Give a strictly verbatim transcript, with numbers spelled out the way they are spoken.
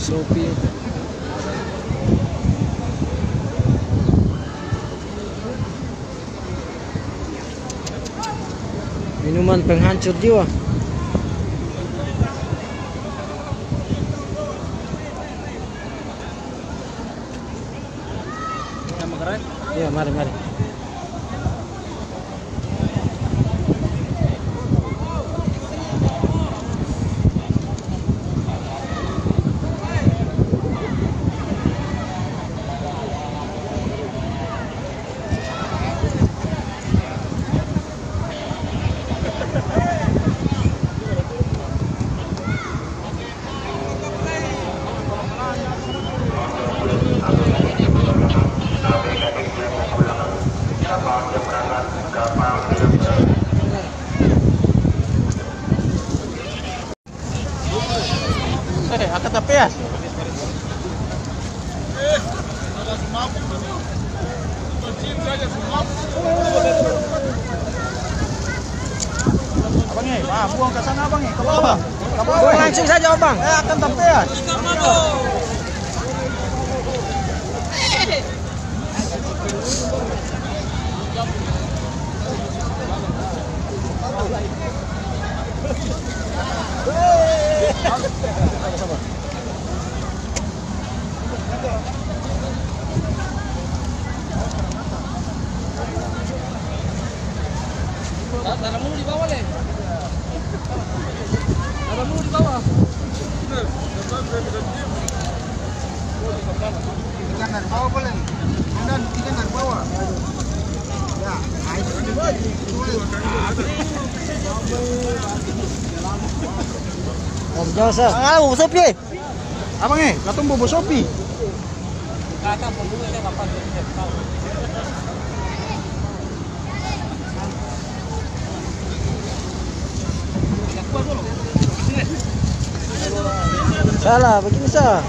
Shopee. Minuman penghancur jiwa. Iya, mari, mari. Eh, akang tapeas. Abang, eh, ah, buang ka sana, Abang, eh, ka bawah. Ka bawah, eh. Buang langsung saja, Abang. Eh, akang tapeas. Tara mulu di bawah, le. Tara mulu di bawah. Ikan dari bawah boleh. Ikan, ikan dari bawah. Ya, nah itu. Jauh, Sir. Ah, Bobo Sopi, eh. Abang, eh, katong Bobo Sopi. Salah, begini, Sir.